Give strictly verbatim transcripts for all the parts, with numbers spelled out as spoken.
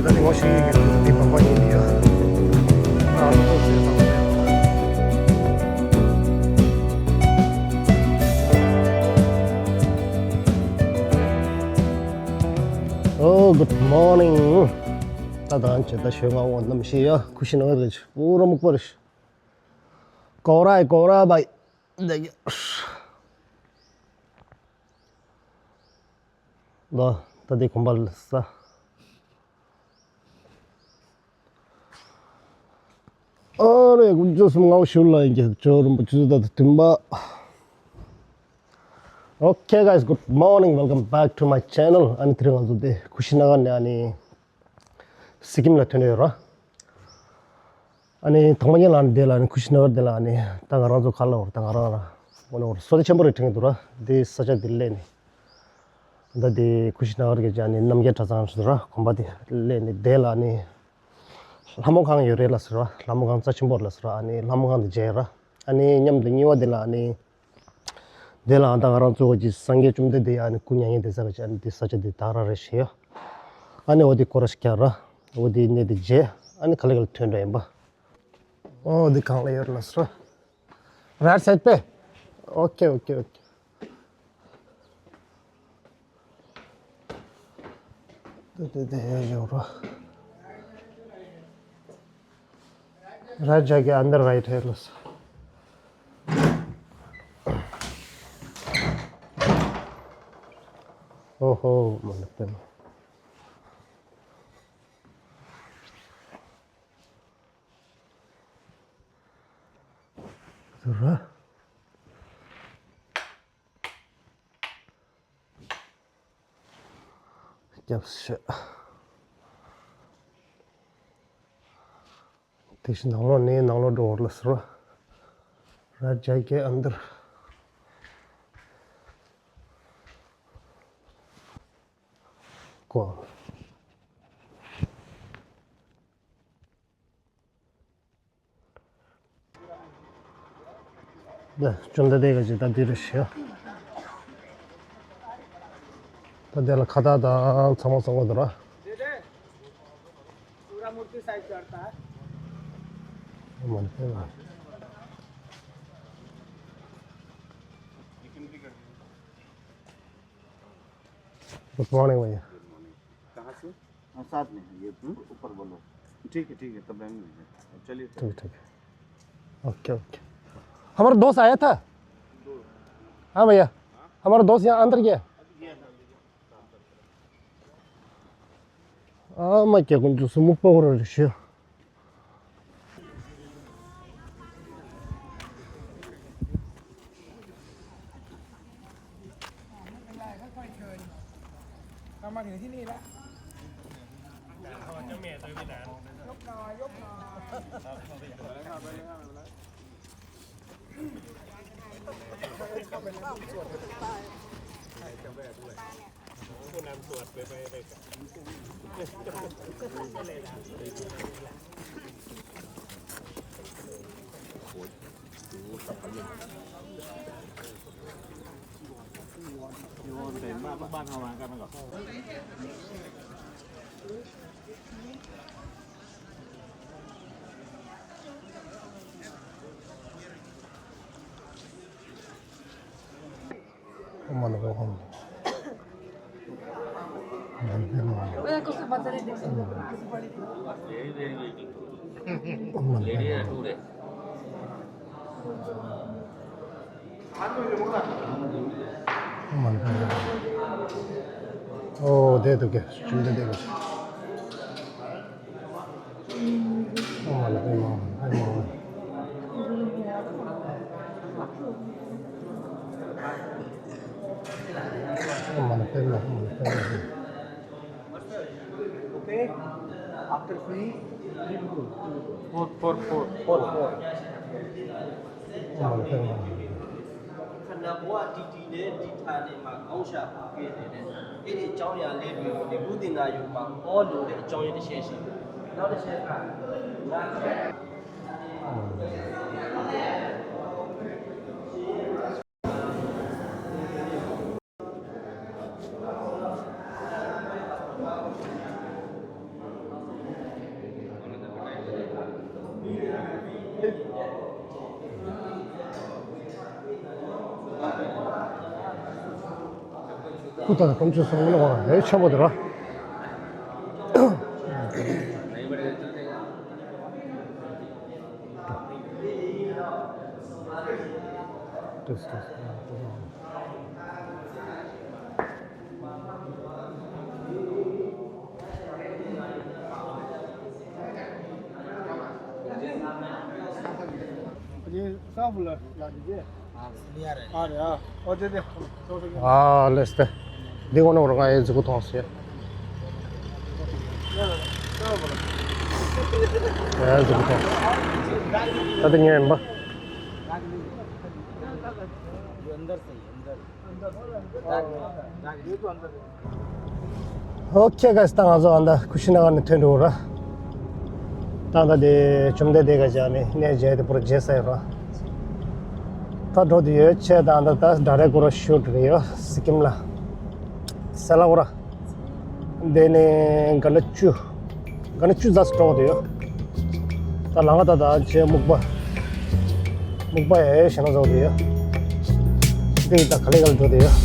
ད་ནི་ངོ་ཤེས་ཡོད་ཀྱི་འདུག་འདི་པགས་པ་ཡིན་ཡ། Oh, good morning. ད་དང་ཆེ་ད་ཞོལ་ང་འོ་ནམ་ཤེས་ཡ། ཁུ་ཤི་ན་ག་རེ་ཆུ་པུ་ར་མུག་པ་རེ་ཤི། གོ་ར་གོ་ར་བའི། འདི་གི། ལོ། ད་འདི་གོམ་པ་ལ་ས། ཨ་རེ་དཀོན་མཆོག་གསུམ་ངའོ་ཞུ་ལ་ཡིན་གྱི་ཇོ་རིན་པོ་ཆེ་ད་དུ་མཐུན་པ། Okay guys, good morning, welcome back to my channel. ཨ་ནི་དེ་རིང་ང་ཚོ་དེ་ཁུ་ཤི་ན་ག་ནས་ཨ་ནི་སི་ཀིམ་ལ་ཐོན་ཡོད་ར། ཨ་ནི་དང་པོ་ཉིད་ལ་ཨ་ནི་དེ་ལ་ཨ་ནི་ཁུ་ཤི་ན་གར་དེ་ལ་ཨ་ནི་ད་ང་རང་ཚོ་ག་ལ་འོར་ད་ང་རང་ར་འོ་ན་འོར་བསོད་བདེ་ཆེན་པོ་རེ་དྲན་གྱི་འདུག་ར། དེ་ས་ཆ་དེ་སླེབས་ནས་ད་དེ་ཁུ་ཤི་ན་གར་གྱི་ཨ་ནི་རྣམ་རྒྱལ་གྲྭ་ཚང་ཞིག་འདུག་ར། དགོན་པ་དེ་སླེབས་ནས་དེ་ལ་ཨ་ནི་ལྷ་མོ་ཁང་ཡོད་རེད་ལ་ཟེར་བ། ལྷ་མོ་ཁང་རྩ་ཆེན་པོ་རེད་ལ་ཟེར་བ། ཨ་ནི་ལྷ་མོ་ཁང་དེ་མཇལ་ར། ཨ་ནི་མཉམ་དུ་གཉིས་པ་དེ་ལ་ཨ་ནི་དེ་ལ་ཨ་ད་ང་རང་ཚོ་གི་སངས་རྒྱས་བཅོམ་ལྡན་འདས་ཨ་ནི་སྐུ་མྱ་ངན་འདས་ས་གི་ཨ་ནི་དེ་ས་ཆ་དེ་དག་ར་རེད་ཞེས་ཡོད། ཨ་ནི་འོ་དེ་སྐོར་ར་ཞིག་རྒྱག་ར། འོ་དེ་གནས་དེ་མཇལ། ཨ་ནི་ག་ལེ་ག་ལེ་ཐོན་འགྲོ་ཡིན་པ། ཨོ་འདི་གང་ལ་ཡོད་ལ་སོ། Right side पे। Okay, okay, okay. དེ་དེ་དེ་ཡོད་རོ། Right जाके अंदर right है बस। ओहो, मतलब। ཟུར་ར། སྐྱབས་ཤ། དེ་བཞིན་ནང་ལོགས་ནས་ནང་ལོགས་འགྲོ་བར་ལ་ཟུར་ར། राजा के अंदर को བཅོམ་ལྡན་འདས་ཀྱི་ད་འདི་རུ་ཞུ། ད་འདི་ལ་ཁ་བཏགས་དང་ཚང་མ་བཟང་པོ་འདུག་ར། पूरा मूर्ति साइड करता है। Good morning भैया। कहाँ से? हाँ, साथ में है, ये ऊपर बोलो। ठीक है, ठीक है, तब रहने दीजिए। चलिए। ठीक, ठीक है। OK, OK। हमारा दोस्त आया था। हाँ भैया, हमारा दोस्त यहाँ अंदर गया। ཨ་མ་སྐྱེ་ཀུན་ཏུ་སུ་མུག་པ་ཧོར་རེ་ཤི། ཨོ་དེ་འདུག་གས། ཅུང་དེ་འདུག་གས། Okay, after three, three people. Four, four, four. Four, four. ཁ་ན་བོ་ཨ་ཏི་ཏི་ནས་འདི་ཐ་ནས་མ་གང་ཤ་ཕ་གི་ནས་ནས་ཨེ་རེ་ཅང་ཡང་ལས་དུས་ནས་བུ་དེ་ན་ཡོད་མ་ཨོ་ལུ་རེ་ཅང་ཡོད་དེ་ཤེས་ཤིང་ན་རེ་ཤེས་ཁ་ན། ཀུ་ཏ་དང་སྐམ་ཆུ་སོང་ལ་བ་ཧེ་ཆེན་པོ་དེ་ར། ཨ་ལེས་ཏེ། འདི་ངོ་ནོར་ང་ཡི་ཟུག་ཐོང་སེ། ཡ་ཟུག་ཐོང་། ད་དེ་ངའི་ཡིན་པ། ཨོ་ཁེ་ག་སི་ད་ང་ཚོ་ཨ་ད་ཀུ་ཤི་ན་གར་ནས་ཐོན་འགྲོ་ར། ད་ད་དེ་བཅོམ་ལྡན་འདས་ག་ཅག་ནས་གནས་མཇལ་དེ་པུར་མཇལ་ས་ཡོད་ར། ད་འགྲོ་དུ་ཡོད་ཆེ་ད་ད་ད་ཌ་རེག་གོ་ར་ཤུ་ཊི་རེ་ཡོད་སི་ཀིམ་ལ། སེ་ལ་གོ་ར། དེ་ནས་ག་ན་བཅུ། ག་ན་བཅུ་ཙམ་འགྲོ་དུ་ཡོད། ད་ལང་ང་ད་ད་ཅེ་སྨུག་པ། སྨུག་པ་ཡ་ཡ་ཞེ་ན་ཟོ་དུ་ཡོད། འདི་ད་ག་ལེ་ག་ལེ་འགྲོ་དུ་ཡོད།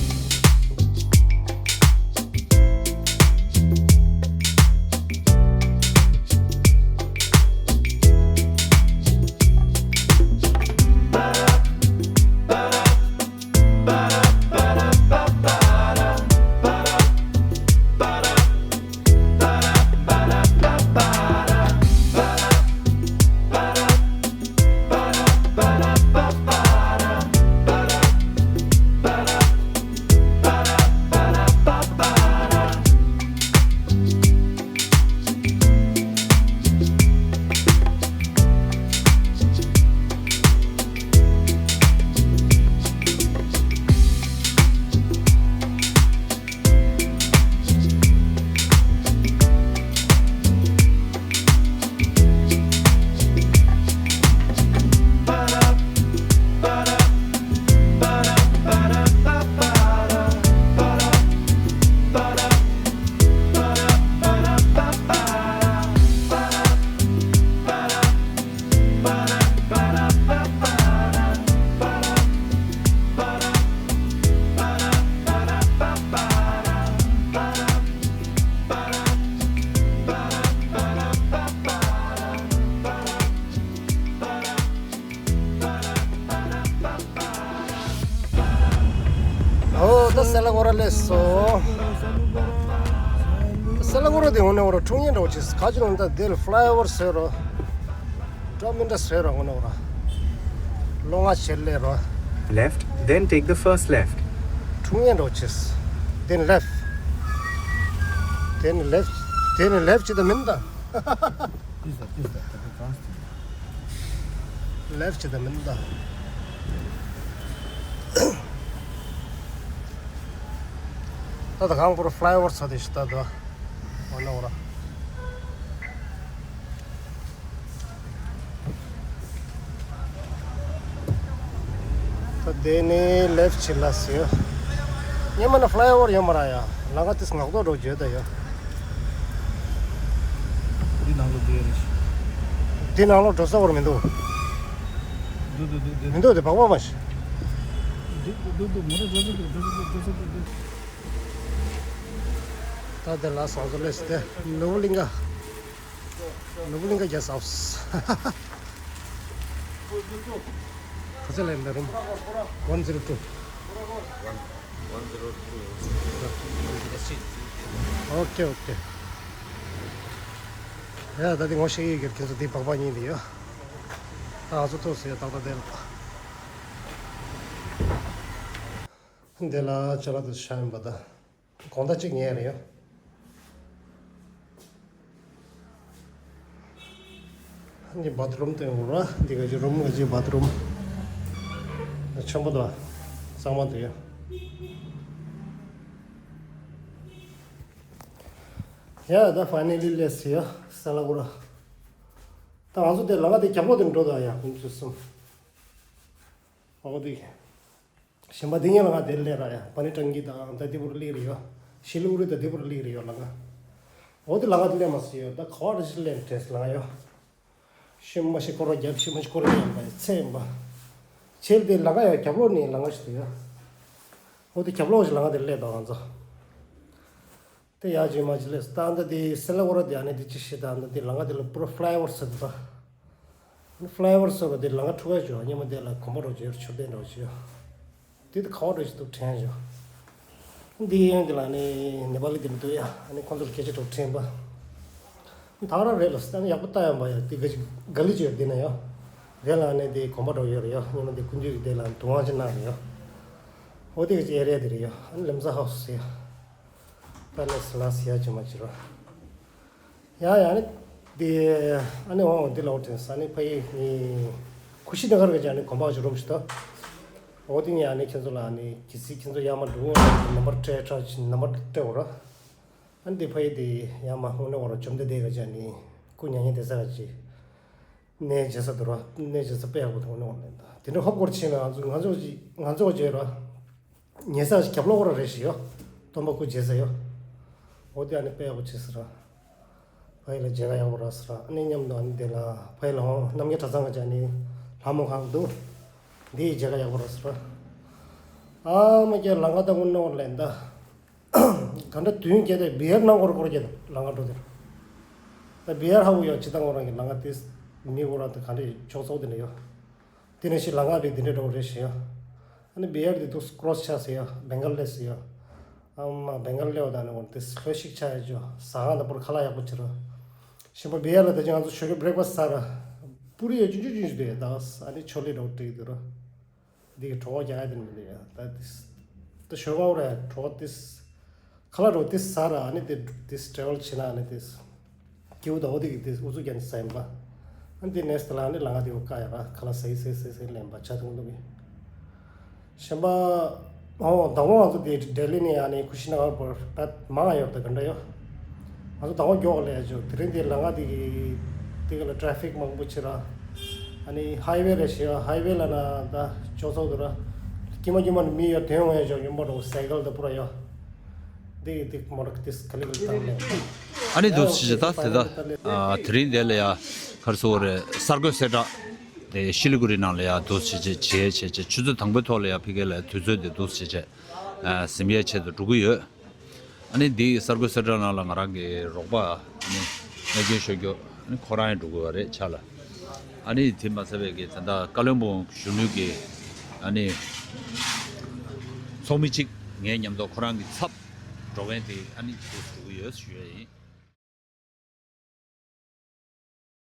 ཨོ་ད་སེ་ལ་གོ་ར་ལེས་སོ། སེ་ལ་གོ་ར་དེ་འོ་ནས་འོ་ར་འཁྲུངས་ཡན་འདྲ་བོ་ཆེ་ག་ཅི་ལོ་ད་དེ་ལ་ཕ་ལའི་ཨོ་ཝར་ཟེར་རོ། འདྲ་མི་འདྲ་ཟེར་རོ་འོ་ནས་འོ་ར། ལོ་ང་ཆེར་ལས་རོ། Left, then take the first left. འཁྲུངས་ཡན་འདྲ་བོ་ཆེ། དེ་ནས་ལེཕ། དེ་ནས་ལེཕ། དེ་ནས་ལེཕ་ཅི་ད་མིན་ད། ལེབ་བྱེད་ད་མིན་ད། ད་ད་གང་པོར་ཕ་ལའི་ཨོ་ཝར་ཚོ་དེ་ཞིག་ད་དུ་འོ་ན་འོ་ར། ད་དེ་ནས་ལེབ་བྱེད་ལ་ཟེར། ཉི་མ་ན་ཕ་ལའི་ཨོ་ཝར་ཡོད་མ་ར་ཡ། ལམ་ཁ་དེ་ངག་ཐོག་འགྲོ་བརྗོད་ད་ཡ། འདི་ནང་ལོགས་འགྲོ་ཡ་རེད། འདི་ནང་ལོགས་འགྲོ་ས་བར་མི་འདུག་འདུག་འདུག་འདུག་མི་འདུག་དེ་བག་བག་མ་ཤི། འདུག་འདུག་འདུག་མོ་ར་འགྲོ་ས་འདུག་འགྲོ་ས་འདུག་འགྲོ་ས་འདུག་ད་དེ་ལ་ཟངས་བཟོ་ལས་སི་དེ་ནོར་བུ་གླིང་ག། ནོར་བུ་གླིང་ག་རྒྱལ་ས་ཨོ་སི། ག་ཚོད་ལས་འདི་རུམ། ཝན་ཛི་རོ་ཊུ། One zero two. ཨོ་ཀེ་ཨོ་ཀེ། ཡ་ད་དེ་ངོ་ཤེས་ཡོད་ཀྱི་ཁྱེད་ཚོ་དེ་བག་བག་ཉིན་དེ་ཡོད། ད་ང་ཚོ་ཐུག་སེ་ཏག་ཏག་དེ་ལ། འདི་ལ་ཅ་ལག་དེ་ཤ་ཡིན་པ་ད། དགོང་དག་གཅིག་ཉལ་རེ་ཡོད། འདི་བཱ་ཐི་རུམ་དེ་འོ་ར། འདི་ག་ཅི་རུམ་ག་ཅི་བཱ་ཐི་རུམ། ཆེན་པོ་དང་གཙང་མ་དེ་ཡོད། ཡ་ད་ཕའི་ནལ་ལི་ལེས་ཡ་སེ་ལ་གོ་ར། ད་ང་ཚོ་དེ་ལམ་ཁ་དེ་རྒྱབ་ལོགས་དེ་འགྲོ་ད་ཡ་ཁོང་ཚོ་གསུམ། ཨོ་དེ། གཞན་པ་འདི་ཉིད་ལ་ང་དེར་སླེབས་ར་ཡ། པ་ནི་ཀྲང་གི་དང་ད་དེ་བོར་སླེབས་རེད་ཡོ། ཤི་ལུ་རི་དང་དེ་བོར་སླེབས་རེད་ཡོ་ལ་ང་། འོ་དེ་ལ་ང་དེ་སླེབས་མ་སོང་ཡོ། ད་ག་བ་རེ་ཞིག་སླེབས་དྲན་ལ་ང་ཡོ། ཤི་མ་ཤི་སྐོར་རྒྱབ་ཤི་མ་ཤི་སྐོར་རྒྱབ་པའི་ཚེ་ཡིན་པ། ཆེལ་དེ་ལ་ང་ཡོ་རྒྱབ་ལོགས་ནས་ལ་ང་ཞིག་དུ་ཡོ། འོ་དེ་རྒྱབ་ལོགས་ཞིག་ལ་ང་དེར་སླེབས་དང་ང་ཚོ། དེ་ཡག་ཅིག་མ་ཅིག་ལས་ད་ལྟ་དེ་སེ་ལ་ཝོ་ར་དེ་ཨ་ནི་དེ་ཅི་ཤེས་ད་ལྟ་དེ་ལམ་ཁ་དེ་ལ་པུ་ར་ཕ་ལའི་ཨོ་ཝར་ཟེར་དུ་ད། ཕ་ལའི་ཨོ་ཝར་ཟེར་བ་དེ་ལམ་ཁ་འཁྲུག་ཡ་ཅོ་སྙེ་མ་དེ་ལ་གོམ་པ་འགྲོ་ཅོ་མཆོད་རྟེན་འགྲོ་ཅོ། དེ་དེ་ཁ་བ་འགྲོ་ཅིག་འདུག་དྲན་ཅོ། འདི་ཡོན་དེ་ལ་ནི་ནེ་པ་ལི་དེ་མི་འདུག་ཡ། ཨ་ནི་ཁོང་ཚོར་སྐད་ཆ་འགྲོ་དྲན་པ། ད་ག་རང་རེད་ལ་ད་ནི་ཡག་པོ་ལྟ་ཡོང་པ་ཡ། དེ་ག་ཅིག་ག་ལི་ཅོ་དེ་ན་ཡ། དེ་ལ་ནི་དེ་གོམ་པ་འགྲོ་ཡོད་རེད་ཡ། སྙེ་མ་དེ་ཀུན་འདུས་ཀྱི་དེ་ལ་དུང་བ་ཅིག་གནང་རེད་ཡ། འོ་དེ་ག་ཅིག་ཨེ་རི་ཡ་དེ་རེད་ཡ། ཨ་ནི་ལེམ་ས་ཧའུ་སི་ཟེར་ཡ། ད་ནས་ལ་སི་ཡ་ཅི་མ་ཅི་རོ། ཡ་ཡ་ནི་དེ་ཨ་ནི་འོང་འདི་ལ་འོ་དྲན་ས་ནི་ཕ་ཡི་ནི་ཁུ་ཤི་ན་གར་གི་ཅ་ནི་གོམ་པ་ཅི་རོམ་ཞིག་ད། འོ་དེ་ནི་ཨ་ནི་ཁྱེད་ཚོ་ལ་ནི་གི་སི་ཁྱེད་ཚོ་ཡ་མ་འགྲོ་འོང་ནམ་པར་སྤྲད་ཁྲ་ཅི་ནམ་པར་སྤྲད་འོ་ར། ཨ་ནི་དེ་ཕ་ཡི་དེ་ཡ་མ་འོང་ནི་འོ་ར་བཅོམ་དེ་དེ་ག་ཅ་ནི་ཁུ་ཉ་ཉ་དེ་ས་ག་ཅི། གནས་རྗེ་ས་དུ་ར་གནས་རྗེ་ས་དཔེ་ཡག་པོ་དང་འོང་ནི་འོ་ལེན་ད། དེ་འདྲ་ཧོབ་སྐོར་ཕྱིན་ན་ང་ཚོ་ང་ཚོ་ཅི་ང་ཚོ་ཅི་ར། ཉེ་ས་ཞིག་རྒྱབ་ལོགས་ར་རེ་ཞིག་ཡོད། སྟོན་པ་སྐུ་མཇལ་ས་ཡོད། འོ་དེ་ཨ་ནི་དཔེ་ཡག་པོ་བྱེད་ས་ར། ཕ་ཡི་ལ་མཇལ་ཁ་ཡག་པོ་རག་ས་ར། ཨ་ནི་མཉམ་དུ་ཨ་ནི་དེ་ལ་ཕ་ཡི་ལ་ཧོང་རྣམ་རྒྱལ་གྲྭ་ཚང་ག་ཅ་ནི་ལྷ་མོ་ཁང་འདུག། འདི་ཡི་མཇལ་ཁ་ཡག་པོ་རག་ས་ར། ཨ་མ་ཀྱེ་ལང་ཀ་ད་ཀུན་ནོར་ལེན་ད། ག་འདྲ་དུས་སྐྱེ་དེ་བི་ཨར་ནང་སྐོར་སྐོར་སྐྱེ་དང་ལང་ཀ་འགྲོ་དེ་ར། ད་བི་ཨར་ཧ་གོ་ཡོད་ཅི་ད་ངོ་རང་གི་ལང་ཀ་དེ་མི་གོ་ར་ད་ག་འདྲ་ཆོག་ཚོགས་དེ་འདྲ་ཡོད། དེ་ནས་ཤི་ལང་ཀ་བའི་དེ་འདྲའི་འགྲོ་རེད་ཞེས་ཡ། ཨ་ནི་བི་ཨར་དེ་དུས་ཀྲོ་སི་ཆགས་ཟེར་ཡ། བེང་གལ་ལེ་ཟེར་ཡ། ཨ་མ་བེང་གལ་ལེ་བ་དང་ནི་འོ་དེ་ལྷོད་ཞིག་ཆགས་ཡ་ཅོ་ཟ་ཁང་དང་པོར་ཁ་ལག་ཡག་པོ་བྱེད་ར། ཞིམ་པོ་བི་ཨར་ལ་ད་ཅི་ང་ཚོ་ཆོས་གི་བྷི་རེག་ཕ་སི་ཟ་ར། པུ་རི་ཡ་ཆུང་ཆུང་ཆུང་ཆུང་དེ་ད་ཨ་ནི་ཆོ་ལེ་འགྲོ་དྲིག་དུ་ར། འདི་གི་གྲོགས་རྒྱག་ཡ་དེ་མི་འདུག་ཡ། ད་དེ་ད་ཞོ་གའོ་ར་གྲོགས་དེ། ཁ་ལག་འགྲོ་དེ་ཟ་ར་ཨ་ནི་དེ་དེ་ཊེ་རེ་ཝལ་བྱེད་ན་ཨ་ནི་དེ། སྐྱིའུ་ད་འོ་དེ་གི་དེ་ཨུ་ཚུགས་རྒྱག་ནས་ཟ་ཡིན་པ། ཨ་ནི་དེ་ནས་དེ་ལ་ཨ་ནི་ལ་ང་དེ་འོ་ཀ་ཡ་ར་ཁ་ལག་ཟ་ཡི་ཟ་ཡི་ཟ་ཡི་ཟ་ཡི་ལེན་པ་ཆ་ཐུང་ཐུང་གི། གཞན་པ། ཨོ་ད་འོ་ང་ཚོ་དེ་ལྡི་ལི་ནས་ཨ་ནི་ཀུ་ཤི་ན་གར་བར་ད་མང་ཡོད་ད་ག་འདྲ་ཡོད། ང་ཚོ་ད་འོ་མགྱོགས་ལས་ཡ་ཅོ་དེ་རིང་དེ་ལ་ང་དེ་གི་དེ་ག་ལ་ཊེ་ཕིག་མང་པོ་ཆེ་ར། ཨ་ནི་ཧའི་ཝེ་རེད་ཞེས་ཧའི་ཝེ་ལ་ན་ད་ཅོ་ཚོགས་འདུག་ར། ཀྱི་མ་ཀྱི་མ་ནི་མི་ཡོད་དོན་འོང་ཡ་ཅོ་ཡོང་པ་རོ་སའི་ཀལ་ད་པུ་ར་ཡོད། དེ་གི་དེ་མོ་ར་དེ་ག་ལི་ག་ལི་བཏང་ནས། ཨ་ནི་འདུག་ཞེས་ད་དེ་ད་དེ་རིང་དེ་ལ་ཡ་གར་སོ་རེད་གསར་འགོད་གསལ་བསྒྲགས། དེ་ཤི་ལི་གུ་རི་ནང་ལ་ཡ་འདུག་བྱེད་བྱེད་བྱེད་བྱེད་བྱེད་ཆུ་ཚོད་དང་པོའི་ཐོག་ལ་ཡ་ཕི་གེ་ལ་དུས་ཚོད་དེ་འདུག་བྱེད་བྱེད་ཟིན་པའི་ཆེད་དུ་འགྲོ་གི་ཡོད། ཨ་ནི་འདི་གསར་འགོད་གསལ་བསྒྲགས་ནང་ལ་ང་རང་གི་རོགས་པ་ཨ་ནི་གནས་སྐྱོན་ཤོར་རྒྱུ་ཨ་ནི་ཁོ་རང་ཡང་འགྲོ་གི་ཡོད་རེད་ཆ་ལ། ཨ་ནི་དེ་མ་ཚད་པའི་གི་ད་ལྟ་བཀའ་བློན་སྦུག་གཞོན་ནུ་གི་ཨ་ནི་ཚོགས་མི་གཅིག་ངའི་མཉམ་དུ་ཁོ་རང་གི་ཚབ་འགྲོ་མཁན་དེ་ཨ་ནི་འགྲོ་གི་ཡོད་ཞུ་ཡ་ཡིན།